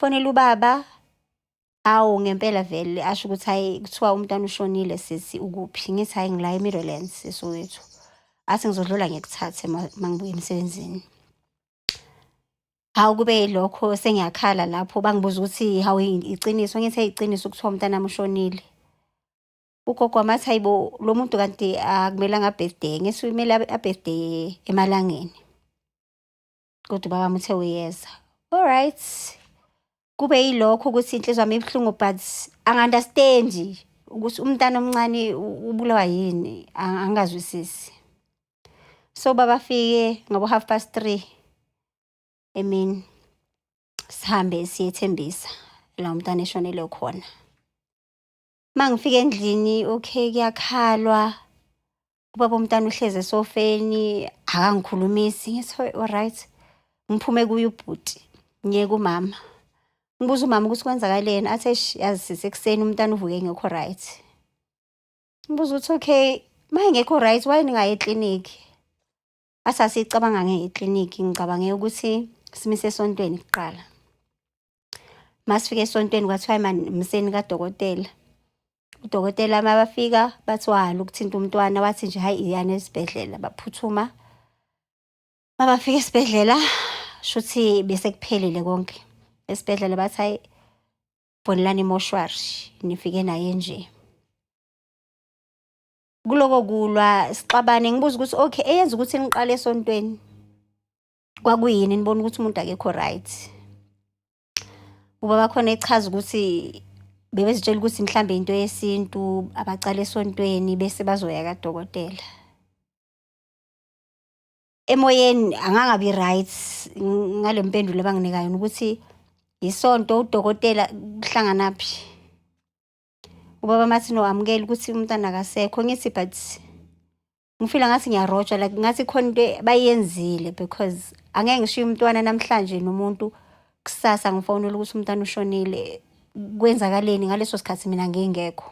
Fonela ubaba, awu ngempela vele asho ukuthi hhayi kuthiwa umntwana ushonile sisi ukuphi? Ngithi hhayi ngila e-Meadowlands eSoweto. Athi ngizodlula ngikuthathe uma ngibuya emsebenzini. Hawu kube yilokho sengiyakhala lapho bangibuza ukuthi hawu iciniso, ngithi iqiniso kuthiwa umntanami ushonile. Ugogo wami athi hayibo lo muntu kanti akumelanga a-birthday, ngithi kumele a-birthday emalangeni. Kodwa ubaba wami uthe uyeza. Alright, kube yilokho ukuthi inhliziyo yami ibuhlungu but angi-understand-i ukuthi umntana omncane ubulawa yini, angikazwisisi. So baba afike ngabo 3:30 emini, sihambe siye eThembisa la umntwana eshonele khona. Uma ngifika endlini, okay kuyakhalwa, ubaba womntana uhlezi esofeni akangikhulumisi. Ngithi alright, ngiphume kuye ubhuti ngiye kumama. Ngibuza umama ukuthi kwenzakaleni, athi eish yazi sisi ekuseni umntana uvuke engekho right. Ngibuza ukuthi okay, uma engekho right why ningayi eklinikhi? Athi asicabanga ngeklinikhi, ngicabange ukuthi simise esontweni kuqala. Masifika esontweni kwathiwa hayi mani mseni kadokotela. Udokotela uma bafika bathi wala ukuthinta umntwana, wathi nje hhayi iyani esibhedlela, baphuthuma. Uma bafika esibhedlela shuthi bese kuphelile konke. Esibhedlela bathi hhayi fonelani imoshwari nifike naye nje. Kuloko kulwa sixabane ngibuza ukuthi okay eyenza ukuthi niqale esontweni kwakuyini nibona ukuthi umuntu akekho right. Ubaba khona echaza ukuthi bebezitshela ukuthi mhlambe into yesintu abacala esontweni bese bazoya kadokotela. Emoyeni angangabi right ngale mpendulo abanginika yona ukuthi isonto udokotela kuhlanganaphi. Ubaba mathi no amukela ukuthi umntwana akasekho, ngithi but ngifila ngathi ngiyarojwa like ngathi khona into bayenzile because angeke ngishiye umntwana namhlanje nomuntu kusasa ngifonela ukuthi umntwana ushonile. Kwenzakaleni ngaleso sikhathi mina ngingekho.